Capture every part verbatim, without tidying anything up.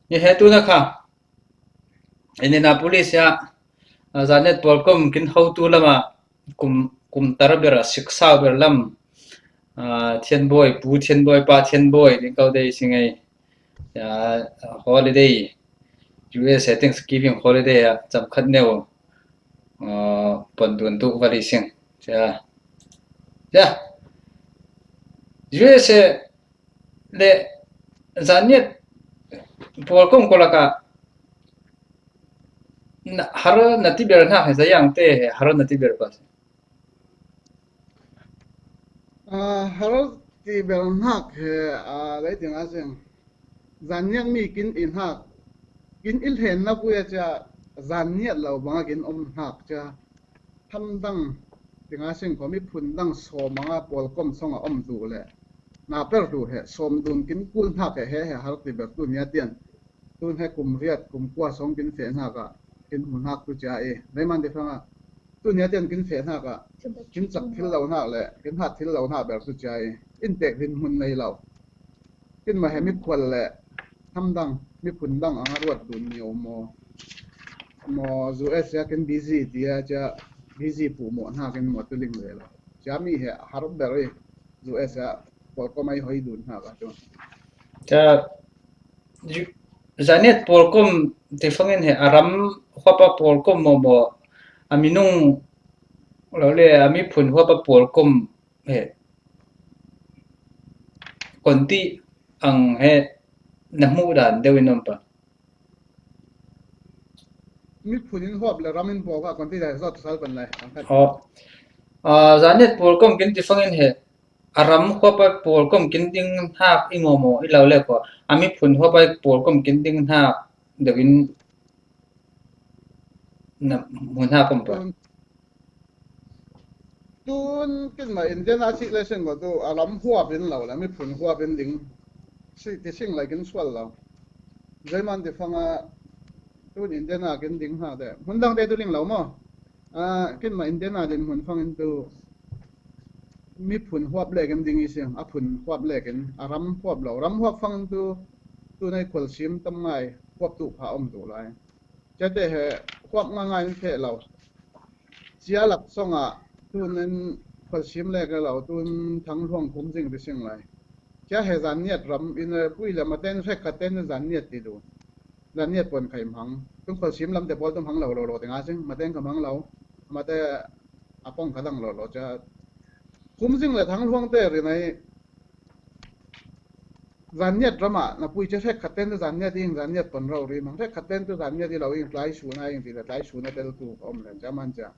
Ni he tuna kha, Indianapolis ah, a, Zaniat Pawlkom kin hotu lama, kum, kum tar ber a, sik sau ber lam, a, Thianbawi, Pu Thianbawi, Pa Thianbawi, ding kau dei si ngei. A, holiday, U S A Thanksgiving holiday a, cham khat neu, a, pon dun tu vali sing. Sia. Sia. U S A le Zaniat Pawlkom ko laka na, har na ti ber hnak he zayang te he har na ti ber pa. A, har ti ber hnak he, a, lei ting a seng. Zaniat mi kin i hnak. Kin i hlen na pui a cia Zaniat lo bang a kin om hnak cia. Thamdang, tinga sing kho miphun dang sawm anga Pawlkom song a om tu le. Na per tu he, sawm dun kin kul hnak he, he, he har ti ber tu nia tian. Tun he kum riat, kum kua song kin feh hnak a, kin hmu hnak tu cia i. Leiman ti fanga, tu nia tian kin feh hnak a, kin chak thil lo hnak le, kin hat thil lo hnak ber tu cia i. In tek din hmun nei lo. Kin ma he mikhual le, thamdang, miphun dang anga ruat dun ni om maw. Maw, U S A kin busy tia, cia busy pu maw hna kin maw tu ling le lo. Cia mi he har ber i, U S A Pawlkom ai hoi dun hna ka tu. Cia, U-, Zaniat Pawlkom ti fangin he a ram huapa Pawlkom maw maw, a minung lo le, a miphun huapa Pawlkom he kon ti ang he na hmuh dan deuh in om pa. Miphun in huap le ram in pawl kha kon ti dan zot sal pan lai. Ang khat. Aw. Ah, Zaniat Pawlkom kin ti fangin he a ram huapa Pawlkom kin ding hnak i maw maw i lo le ko. A miphun huapa Pawlkom kin ding hnak deuh in na hmu hna kom pa. Tun, tun kin ma Indiana chih le sin ko tu a ram huap in lo le miphun huap in ding si ti sing lai kin sual lo. Zeiman ti fanga tun Indiana kin ding hna te. Hmun dang te tu ling lo maw? Ah, kin ma Indiana din hmun fangin tu miphun huap le kin ding i sing, a phun huap le kin, a ram huap lo. Ram huap fangin tu, tu nei khualsim tam ngai, huap tu pha om tu lai. Cia te he huap ngaingai in feh lo. Cia lak song ah tun in khualsim le ka lo, tun Thangluang Khumzing ti sing lai. Cia he Zaniat ram in, eh, pui le maten hrek khat ten Zaniat ti du. Zaniat pon khai hmang. Tun khualsim lam te pawl tun hmang lo lo lo te nga sing, maten kha hmang lo. Mate a pong kha dang lo lo cia. Khumzing le Thangluang te ri nei Zaniat ram ah na pui cia hrek khat ten tu Zaniat ing, Zaniat pon rau ri mang. Hrek khat ten tu Zaniat i lo ing, tlai suna ing ti le tlai suna tel tu ka om le cia man cia.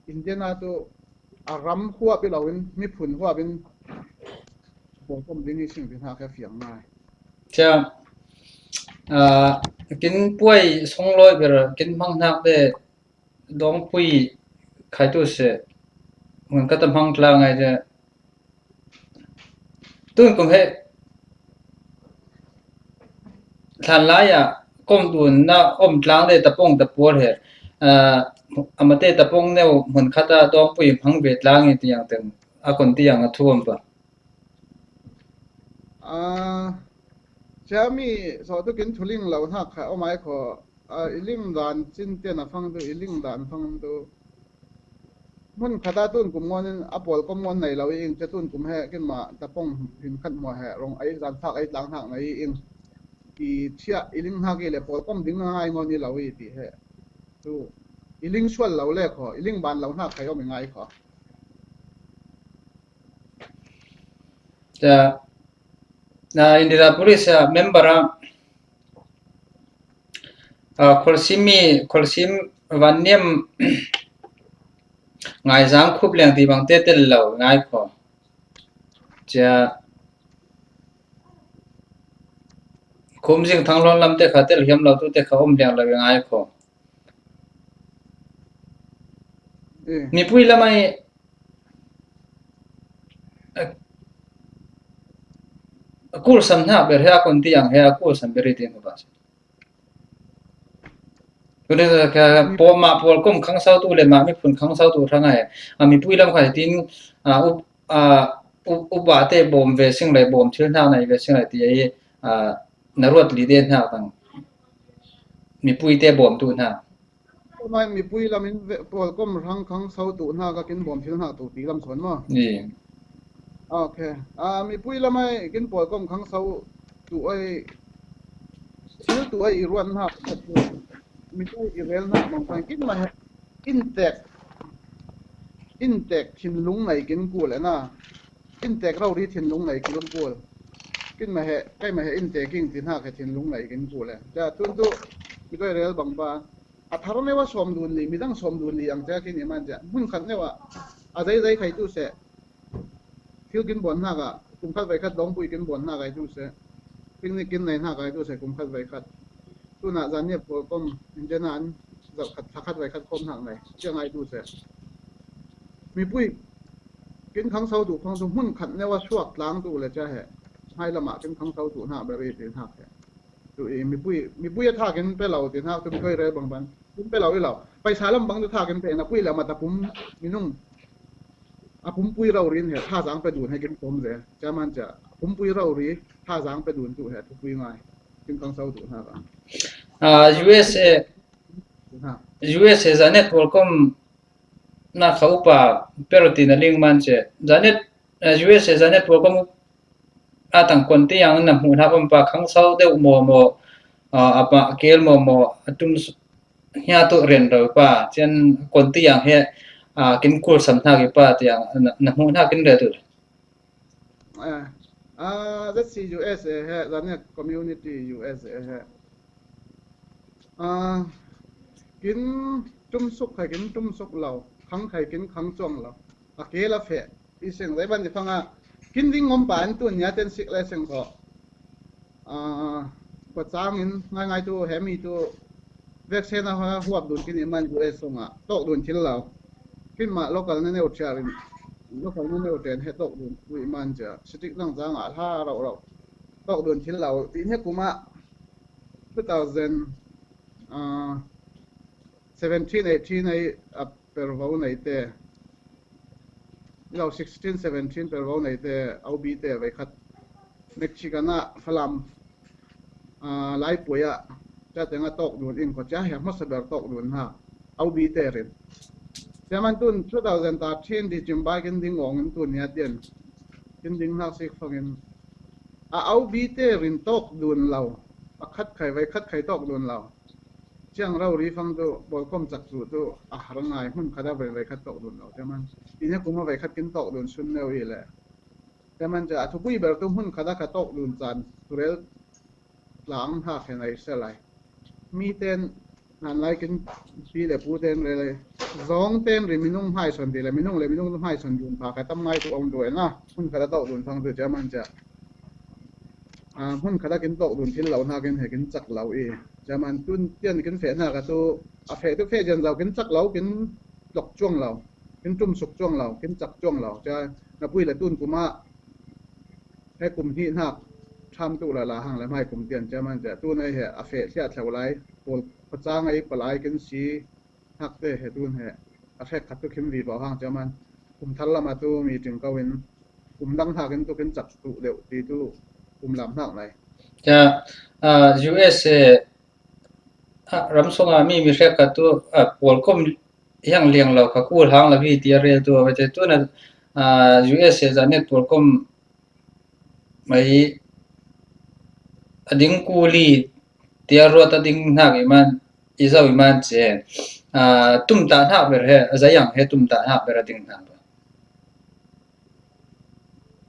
Indiana tu a ram huap i lo in, miphun huap in, Pawlkom ding i sing ti hna kha fiang ngai. Cia, ah, kin puai song loi ber, kin hmang hnak te, dawngpui khai tu se, hmun khat a hmang tla ngai te. Tun kum he, hlan lai ah, kom tun na om tlang te tapong tapuar he, ah, a mate tapong neu hmun khat a dawngpui hmang ve tlang i tiang teng, a kon tiang a thuam pa. Ah, cia mi sawh tu kin thuling lo hnak kha om ai kho. Ah, i ling dan cin tian a fang tu, i ling dan fang tu. Hmun khat a tun kum ngon in a Pawlkom ngon nei lo i ing, cia tun kum he kin ma tapong hin khat maw he rong ai zan fak ai tlang hnak nei i ing. I cia i ling hnak i le Pawlkom ding ngai ngon i lo i ti he. Tu i ling sual lo le kho, i ling ban lo hnak khai om i ngai kho. Cia, na Indianapolis a member a, a, Khualsim mi, Khualsim Vanniam Ngaizang Khup Liang ti bang te tel lo ngai kho. Cia Khumzing Thangluang lam te kha tel hiam lo tu te kha om liang lo ngai kho. Eh. Mipui lam ai a, a kulsam hna ber he a kon tiang he a kulsam ber i tiang kha ba. Tuni ka pawl ma Pawlkom khangso tu le ma miphun khangso tu hrang ai. A mipui lam kha tin, a, up, a, up, upa te bawm ve sing lai, bawm thil hnak nei ve sing lai ti ai, a, na ruat li den hak tang. Mipui te bawm tu hna. Mai mipui lamin ve-, pawlkom rang khang sau tu hna ka kin bawm thil hna tu ti lam sawn maw? Ni. Okay. Ah, mipui lamai kin pawlkom khang sau tu ai, thil tu ai i ruat hna, mipui i rel hna mong kan kin mai he, in tek, in tek thinlung ngai kin kul e na. In tek rori thinlung ngai kin kul. Kin mai he, kai mai he in tek king ti hna khe thinlung ngai kin kul e. Ja, tun tu, mi toi rel bang pa. A thar neuh a sawm dun li, midang sawm dun li ang cia kin i man cia. Hmun khat neuh a, a zeizei khai tu seh. Thil kin bawm hna ka, kum khat vai khat dawngpui kin bawm hna kai tu seh. Picnic kin nei hna kai tu seh, kum khat vai khat. Tuna zan nia pawlkom, in cia nan, zau khat, thla khat vai khat khawm hna ngai. Cia ngai tu seh. Mipui, kin khang sau tu, khang tu, hmun khat neuh a suak tlang tu le cia he. Hai lamah kin khang sau tu hna beri ti hna he. Tu i mipui, mipui a tha kin pe lo ti hna, tu mi koi rel bang ban. Kin pe lo i lo. Paisa lam bang tu tha kin pe na pui le mat a pum minung. A pumpui rori in he tha zang pe dun he kin pom ze. Cia man cia. Pumpui rori tha zang pe dun tu he thupui ngai. Kin khang sau tu hna ka. Ah, U S A, tu hna. U S A Zanet Worldcom na kha upa per ti na ling man cia. Zanet, ah, U S A Zanet Worldcom a tang kon ti yang na hmuh hna pom pa khang sau deuh maw maw, ah, a pa kel maw maw, a tum s-, hia tu ren ro pa, cian kon ti yang he, ah, kin kul sam hna ki pa ti yang na, na hmuh hna kin rel tu. Ah, ah, Z C U S A he, Zanet Community U S A he. Ah, kin tum suk khai kin tum suk lo, khang khai kin khang cuang lo. A ke la fe. I seng zai ban di fanga. Kin ding ngom pa an tun nia ten sik le seng ko. Ah, ko chang in ngai ngai tu, he mi tu. Vek se na ha huap dun kin i man U S sunga. Tok dun thil lo. Kin ma local na neu chia rin. Local na neu ten he tok dun tu i man cia. Sitik lang chang a hla rau rau. Tok dun thil lo. Ti ne kuma. Two thousand, ah, seventeen, eighteen ai a pervo nei te. Lo sixteen, seventeen pervo nei te, O B te vai khat. Mexican a Falam, ah, Laipui a, cia teng a tok dun in ko cia he hmasa ber tok dun ha. O B te rin. Cia man tun two thousand thirteen December kin ding ong in tun nia tian. Kin ding hnak sik fangin. A O B te rin tok dun lo. A khat khai vai khat khai tok dun lo. Ciang rau ri fang tu, bawlkom cak tu tu, a har ngai hmun khat a vai vai khat tok dun lo. Cia man. I ne kum a vai khat kin tok dun sun neu i le. Cia man cia, a thupui ber tu hmun khat a kha tok dun can, tu rel tlang hna khe nai se lai. Mi ten, nan lai kin pi le pu ten rel lai. Zong ten ri minung hmai son ti le, minung le minung hmai son dun pha kha tam ngai tu ong duai na. Hmun khat a tok dun fang tu cia man cia. Ah, hmun khat a kin tok dun thil lo hna kin he kin cak lo i. Cia man tun tian kin feh hna ka tu, a feh tu feh jen zau kin cak lo, kin tlok cuang lo, kin tum suk cuang lo, kin cak cuang lo. Cia na pui le tun kum ah, he kum hnih hnak, tham tu la la hang le hmai kum tian cia man cia. Tun ai he, a feh thliah thlo lai, pawl, pacang ai palai kin si, hnak te he tun he, a hrek khat tu khim vivo hang cia man. Kum thar lam a tu mi ting ko in, kum dang hnak in tu kin cak tu deuh ti tu, kum lam hnak lai. Cia, ah, U S A, ah, ram sung a mi, mi hrek khat tu, ah, pawlkom hiang liang lo kha kul hang lo hi ti a rel tu, a vai te tu na, ah, U S A Zanet pawlkom mai a ding kuli tia ruat a ding hnak i man, i zau i man ce. Ah, tum ta hnak ber he, a zai ang he tum ta hnak ber a ding hnak ber.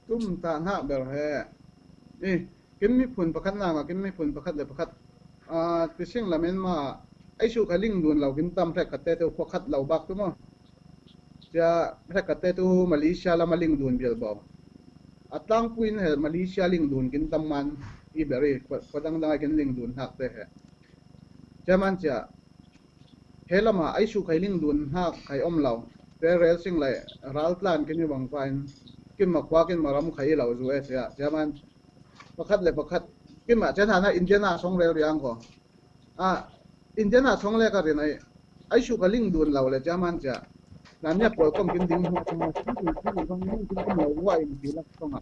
Tum ta hnak ber he. Eh, kin miphun pakhat nang a, kin miphun pakhat le pakhat. Ah, ti sing lamen ma, ai su kha ling dun lo kin tam hrek khat te tu pakhat lo bak tu maw. Cia hrek khat te tu Malaysia lam a ling dun bial bo. A tlangpui in he Malaysia ling dun kin tam man i beri, kua dang dang a kin ling dun hnak te he. Cia man cia, he lam a ai su khai ling dun hnak khai om lo. Te rel sing lai, ral tlan kin i bang pa in, kin ma kua kin ma ram khai i lo zu e cia. Cia man, pakhat le pakhat, kin ma cia hna na Indian a song rel riang ko. Ah, Indian a song le ka rin ai, ai su ka ling dun lo le cia man cia. Nan nia pawlkom kin ding hmuh, kin ding hmuh, kin ding hmuh, kin ding hmuh, wa in ti lak song a.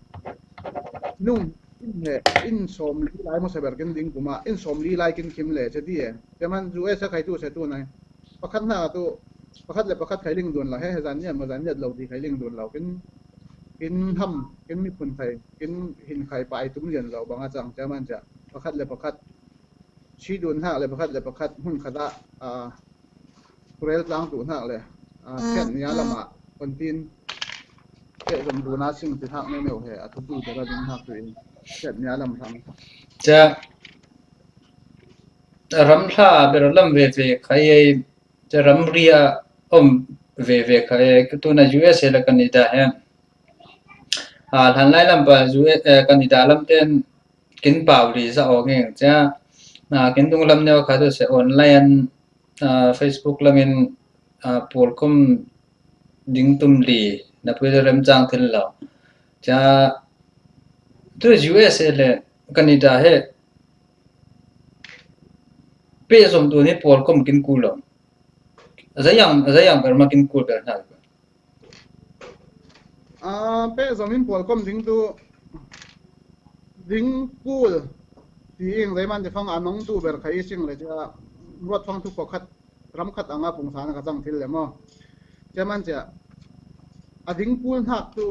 Nung, In he, in sawmli lai maw se ber kin ding kum a, in sawmli lai kin khim le che ti e. Chairman, U S a khaitu se tu nai. Pakhat hna tu, pakhat le pakhat khai ling dun lo he, he zan niat maw zan niat lo ti khai ling dun lo. Kin, kin ham, kin miphun khai, kin hin khai pai tum lian lo bang a chang, Chairman, cha. Pakhat le pakhat si dun hnak le pakhat le pakhat hmun khat ah, aa, rel tlang tu hnak le, aa, khen nia lam ah kontin pehzom dun a sing ti hnak neu neu he a thupi te ra ding hnak tu in khen nia lam hram. Cha, ram hla ber lam ve ve khai ei, cha, ram ria om ve ve khai ei, tu na U S A le Canada he. A, hlan lai lam pa U S, eh, Canada lam ten kin pau li za aw nge, cha, na kin dung lam neu kha tu se online, ah, Facebook lamin, ah, pawlkom ding tum li na pui rem chang thil lo. Cha, tu U S A le Canada he pehzom tu ni pawlkom kin kul lo. Zayang, zayang ber ma kin kul ber hna. Ah, pehzom in pawlkom ding tu, ding kul ti ing, zeiman ti fang a nong tu ber khai i sing le cha, ruat fang tu pakhat, ram khat anga pungsan ka chang thil le maw. Chairman cha, a ding kul hnak tu,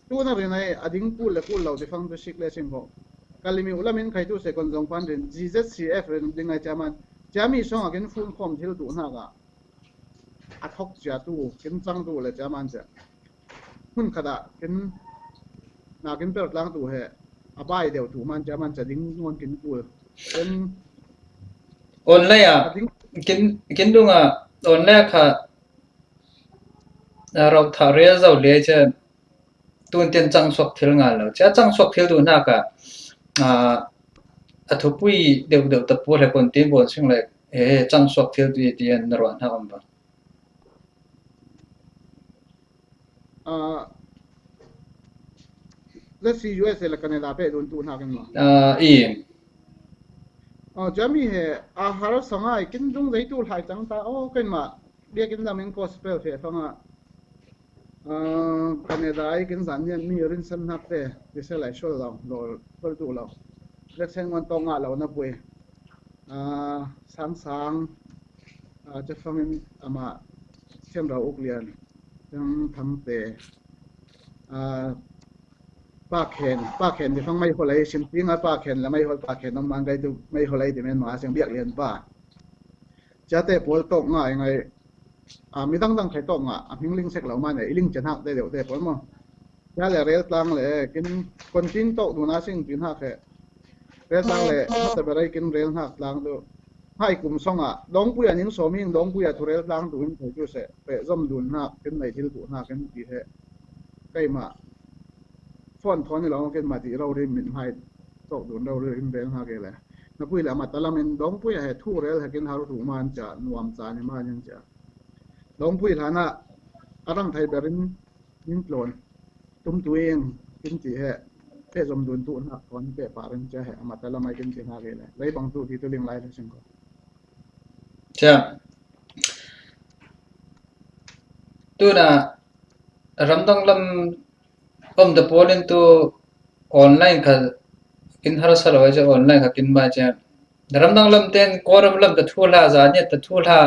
tu na rin ai, a ding kul le kul lo ti fang tu sik le sing ko. Ka lim i u lam in khai tu se kon zong pan rin, G Z C F rin ding ai Chairman. Cha mi song a kin fun khom thil tu hnak a a thok cia tu, kin cang tu le Chairman cia. Hmun khat ah kin, na kin per tlang tu he, a bai deuh tu man Chairman cia ding ngon kin kul. Kin online a, a ding kin, kin dung a, online kha, a rau tha rel zau le cia, tun tin cang suak thil ngal lo. Cia cang suak thil tu hnak a, a, a thupui deuh deuh ta pu le kon tin bon sing le, he, he, cang suak thil tu ti an na ruah hna om ba. Ah, let's see, U S A le Canada peh dun tu hna kan ma. Ah, i. Ah, Jamie he, a har sangai, kin dung zei tu hlai cang ta, oh, kan ma, bia kin lam in gospel fe fanga. Ah, Canada ai kin zan nian mi rin san hnak te, ti se lai sual lo, lo, sual tu lo. Lek sen ngon tong nga lo na pui. Ah, sang sang, ah, ca fangin amah Thiam Rau Uk Lian, Thiam Thang Te, ah, Pa Khen, Pa Khen ti fang Mei Hol ai, sim ting a Pa Khen le Mei Hol, Pa Khen nong man kai tu Mei Hol ai ti men ma sing Biak Lian pa. Cia te pawl tawk ngai ngai, ah, mi dang dang khai tawk nga, a hming ling sek lo man e, i ling cia hnak te deuh te pawl maw. Cia le rel tlang le, kin kon tin tawk dun a sing tin hak he. Rel tlang le, hmasa ber ai kin rel hnak tlang tu. Hai kum song ah, dawngpui a ning sawm ing, dawngpui a thu rel tlang tu in thei tu se, peh zom dun hnak, kin nei thil tu hnak, kin ti he. Keimah, phone thawn i lo, kin mah ti rori min hai tawk dun rori in rel hnak e le. Na pui le, a mata lam in dawngpui a he thu rel he kin har tu man cia, nuam ca ni man in cia. Dawngpui hlan ah, a rang thai ber in, in tlawn. Tum tu in, kin ti he, pehzom dun tu hnak thawn peh par in cia he, a mata lam ai kin ti hnak e le. Lei bang tu ti tu ling lai le sing ko. Cia. Tu na, ramdang lam om ta pawl in tu online kha kin harsa lo ai cia online kha kin ma cia. Ramdang lam ten Kawlram lam ta thu hla za niat ta thu hla,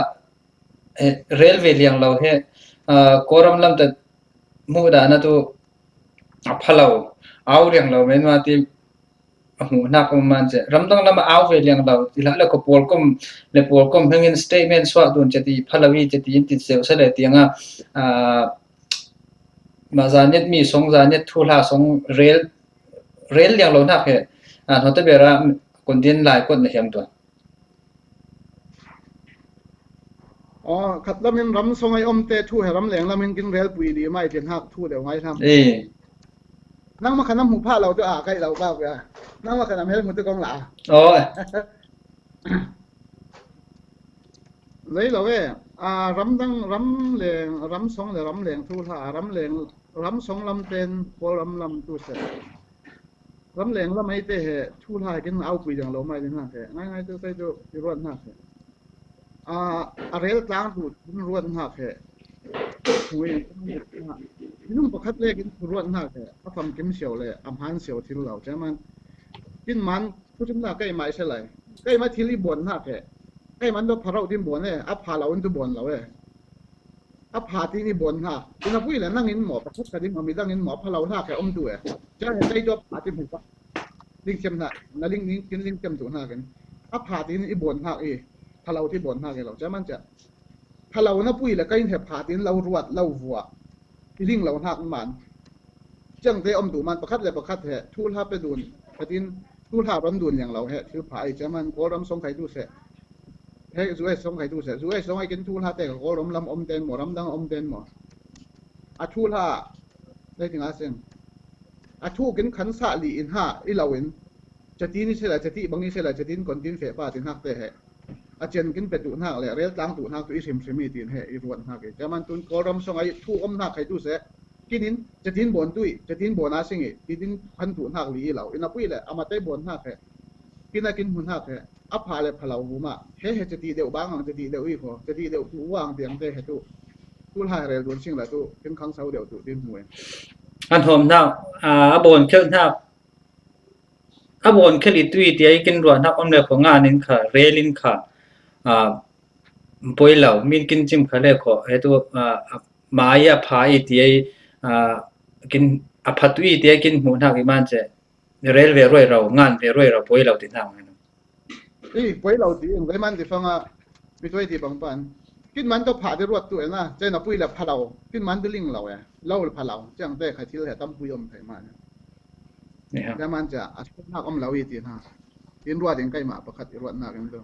eh, rel ve liang lo he, ah, Kawlram lam ta hmuh dah na tu a pha lo, au liang lo men ma ti a hmuh hnak um man cia. Ramdang lam a au ve liang lo, ti hlah le ko pawlkom, le pawlkom hmingin statement suah dun cia ti pha lo i cia ti in ti seuh sa le tiang a, ah, mah za niat mi song za niat thu hla song rel, rel liang lo hnak he, ah, hnote bera kon din lai kot na hiam tua. Aw, khat lam in ram song ai om te thu he ram leng lam in kin rel pui li mai tin hak thu deuh ngai hlam. Eh. Nangmah kha na hmu phah lo tu a kaih lo ka pia. Nangmah kha na hel hmu tu kong la. Aw. Zei lo e. A, ram dang, ram leng, ram song le ram leng thu hla, ram leng, ram song lam ten, Kawlram lam tu se. Ram leng lam ai te he, thu hla kin au pui dang lo mai ding hna he. Ngai ngai tu kai tu i ruat hna he. A, a rel tlang tu in ruat hna he. Hui, Minung pakhat le kin ruat hna ke, a famkim sio le a hman sio thil lo. Chairman, kin man, thusim na kai mai se lai. Kai mai thil i buan hna ke. Kai man do pharau din buan e, a pha lo in tu buan lo e. A pha tin i buan hna. Ina pui le nang in maw, pakhat ka ding, a mi dang in maw, a pha lo hna ke om tu e. Cha he kai do pha tin hmu pa. Ling chem hna, na ling, ling, kin ling chem tu hna ken. A pha tin i buan hna i, pha lo ti buan hna ke lo. Chairman cha. Pha lo na pui le kai he pha tin lo ruat, lo vua. I ling lo hnak man. Ciang te om tu man pakhat le pakhat he, thu hla pe dun, ka tin, thu hla ron dun liang lo he, thil pha ai chairman, Kawlram song khai tu se. He, zu ai song khai tu se. Zu ai song ai kin thu hla te ka Kawlram lam om ten maw, ram dang om ten maw. A thu hla, dai ting a sen. A thu kin khan sa li in ha, i lo in. Chati ni se la, chati bang ni se la, chatin kon tin fe pa tin hak te he. A chen kin pe tu hnak le, rel tlang tu hnak tu i hrim hrim i tin he, i ruat hnak i. Chairman tun Kawlram song ai thu om hnak khai tu se. Kinin, chatin bon tu i, chatin bon a sing i, titin khan tu hnak li i lo. Ina pui le, a mate bon hnak he. Kina kin hmu hnak he. A pha le pha lo bu ma. He he chati deuh bang ang chati deuh i ko. Chati deuh tu wang tiang te he tu. Tu hla rel dun sing la tu, kin khang sau deuh tu, tin hmu e. An hom hnak, a, a bon khel hnak. A bon khel i tui ti ai kin ruah hnak om le ko nga nin kha, rel in kha, a, poi lo, min kin cim kha le ko, he tu, a, a, mai a pha i ti ai, a, kin, a pha tui ti ai kin hmu hnak i man che, rel ve ruai rau, ngan ve ruai rau, poi lo ti hnak ngan. I, poi lo ti, in, vei man ti fanga, mi tuai ti bang pan. Kin man to pha ti ruat tu e na, che na pui le pha lo, kin man ti ling lo e, lo le pha lo, chiang te khai thil he tam pui om thai man. Nia. Dah man cha, a suan hnak om lo i ti hna. In ruat in kai mah pakhat i ruat hnak in tu.